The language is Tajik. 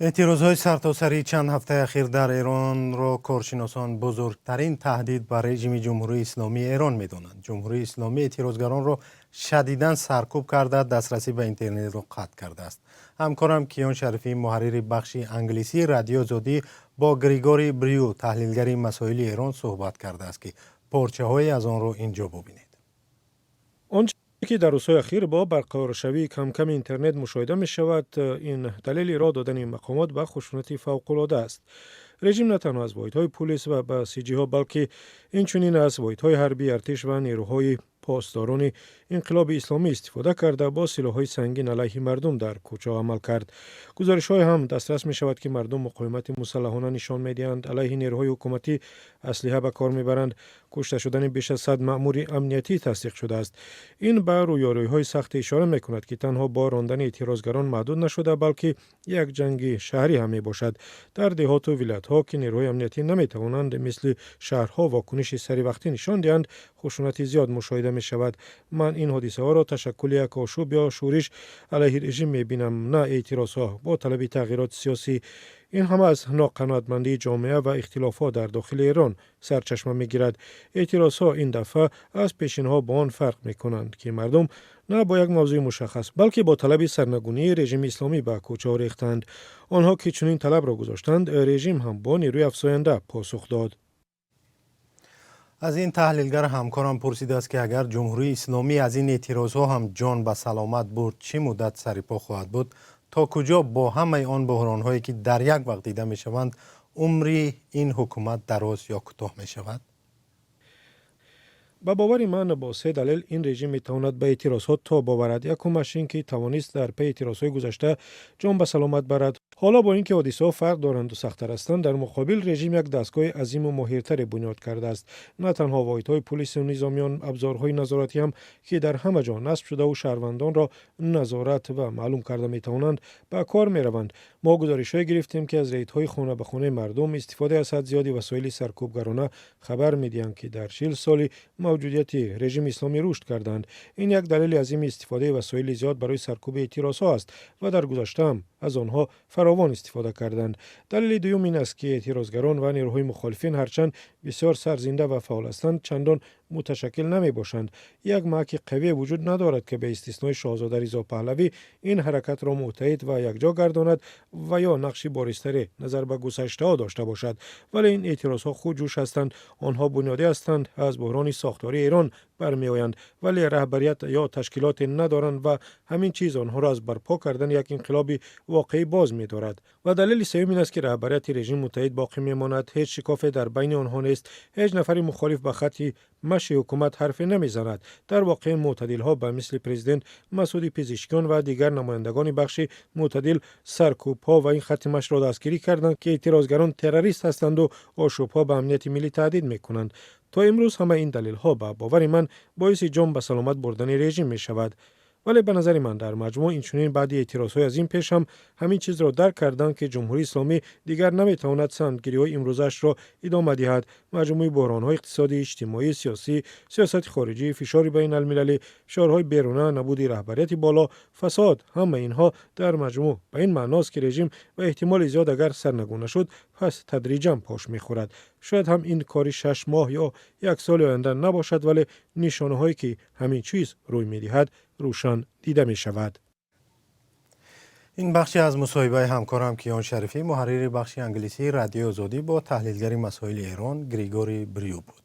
Эътирозҳои сартосарии чанд ҳафтаи ахир дар Эронро коршиносон бузургтарин таҳдид ба режими Ҷумҳурии Исломии Эрон медонанд. Ҷумҳурии Исломӣ эътирозгаронро шадидан саркӯб карда, дастрасӣ ба интернетро қатъ кардааст. Ҳамкорам Киён Шарифӣ, муҳаррири бахши англисии Радиои Озодӣ, бо Григорий Брю, таҳлилгари масоили Эрон, суҳбат кардааст, ки порчаҳое аз онро инҷо бубинед. Он ки дар рӯзҳои ахир бо барқароршавии камками интернет мушоҳида мешавад, ин далели роҳ додани мақомот ба хушунати фавқулода аст. Режим на танҳо аз воҳидҳои пулис ва басиҷиҳо, балки инчунин аз воҳидҳои ҳарбӣ, артиш ва нерӯҳои Посдорони Инқилоби Исломӣ истифода карда, бо силоҳҳои сангин алайҳи мардум дар кӯчаҳо амал кард. Гузоришҳое ҳам дастрас мешавад, ки мардум муқовимати мусаллаҳона нишон медиҳанд, алайҳи нерӯҳои ҳукуматӣ аслиҳа ба кор мебаранд. Кушта шудани беш аз 100 маъмури амниятӣ тасдиқ шудааст. Ин ба рӯёрӯиҳои сахте ишора мекунад, ки танҳо бо рондани эътирозгарон маҳдуд нашуда, балки як ҷанги шаҳрӣ ҳам мебошад. Дар деҳоту вилоятҳо, ки нерӯҳои амниятӣ наметавонанд мисли шаҳрҳо вокуниши саривақтӣ нишон диҳанд, хушунати зиёд мушоҳида мешавад. Ман ин ҳодисаҳоро ташаккули як ошӯб ё шӯриш алайҳи режим мебинам, на эътирозҳо бо талаби тағйироти сиёсӣ. Ин ҳама аз ноқаноатмандии ҷомеа ва ихтилофот дар дохили Эрон сарчашма мегирад. Эътирозҳо ин дафъа аз пешинҳо бо он фарқ мекунанд, ки мардум на бо як мавзӯи мушаххас, балки бо талаби сарнагунии режими исломӣ ба кӯчаҳо рехтанд. Онҳо ки чунин талабро гузоштанд, режим ҳам бо нерӯи афзоянда посух дод. Аз ин таҳлилгар ҳамкорам пурсидааст, ки агар Ҷумҳурии Исломӣ аз ин эътирозҳо ҳам ҷон ба саломат бурд, чӣ муддат сарипо хоҳад буд? То куҷо бо ҳамаи он буҳронҳое, ки дар як вақт дида мешаванд, умри ин ҳукумат дароз ё кӯтоҳ мешавад? Ба бовари ман, бо се далел ин режим метавонад ба эътирозҳо тоб оварад. Якумаш ин ки тавонист дар паи эътирозҳои гузашта ҷон ба саломат барад. Ҳоло бо ин ки ҳодисаҳо фарқ доранду сахттар ҳастанд, дар муқобил режим як дастгоҳи азиму моҳиртаре бунёд кардааст. На танҳо воҳидҳои пулису низомиён, абзорҳои назоратӣ ҳам, ки дар ҳама ҷо насб шудаву шаҳрвандонро назорат ва маълум карда метавонанд, ба кор мераванд. Мо гузоришҳое гирифтем, ки аз рейдҳои хона ба хонаи мардум, истифодаи аз ҳад зиёди васоили саркӯбгарона хабар медиҳанд, ки дар 40 соли мавҷудияти режими исломӣ рушд карданд. Ин як далели азими истифодаи васоили зиёд барои саркӯби эътирозҳо аст ва дар гузаштаам аз онҳо фаровон истифода карданд. Далели дуюм ин аст, ки эътирозгарон ва нерӯҳои мухолифин, ҳарчанд бисёр сарзинда ва фаъол ҳастанд, чандон муташаккил намебошанд. Як маҳаки қавие вуҷуд надорад, ки ба истиснои шоҳзода Ризо Паҳлавӣ ин ҳаракатро муттаҳид ва якҷо гардонад ва ё нақши боризтаре назар ба гузаштаҳо дошта бошад. Вале ин эътирозҳо худҷӯш ҳастанд, онҳо бунёдӣ ҳастанд, аз буҳрони сохтории Эрон бармеоянд, вале раҳбарият ё ташкилоте надоранд ва ҳамин чиз онҳоро аз барпо кардани як инқилоби воқеӣ боз медорад. Ва далели сеюм ин аст, ки раҳбарияти режим муттаҳид боқӣ мемонад. Ҳеҷ шикофе дар байни онҳо нест. Ҳеҷ нафари мухолиф ба хатти маши ҳукумат ҳарфе намезанад. Дар воқеъ, мӯътадилҳо ба мисли президент Масуди Пизишкиён ва дигар намояндагони бахши мӯътадил саркӯбҳо ва ин хатти машро дастгирӣ карданд, ки эътирозгарон террорист ҳастанду ошӯбҳо ба амнияти миллӣ таҳдид мекунанд. То имрӯз ҳамаи ин далелҳо, ба бовари ман, боиси ҷон ба саломат бурдани режим мешавад. Вале ба назари ман, дар маҷмӯъ инчунин баъди эътирозҳои аз ин пеш ҳам ҳамин чизро дарк карданд, ки Ҷумҳурии Исломӣ дигар наметавонад самтгириҳои имрӯзаашро идома диҳад. Маҷмӯи буҳронҳои иқтисодӣ, иҷтимоӣ, сиёсӣ, сиёсати хориҷӣ, фишори байналмилалӣ, фишорҳои беруна, набуди раҳбарияти боло, фасод, ҳамаи инҳо дар маҷмӯъ ба ин маъност, ки режим ба эҳтимоли зиёд агар сарнагун нашуд, пас тадриҷан пош мехӯрад. Шояд ҳам ин кори 6 моҳ ё як соли оянда набошад, вале нишонаҳое, ки ҳамин чиз рӯй медиҳад, рӯшан дида мешавад. Ин бахше аз мусоҳибаи ҳамкорам Киён Шарифӣ, муҳаррири бахши англисии Радиои Озодӣ, бо таҳлилгари масоили Эрон Григорий Брю буд.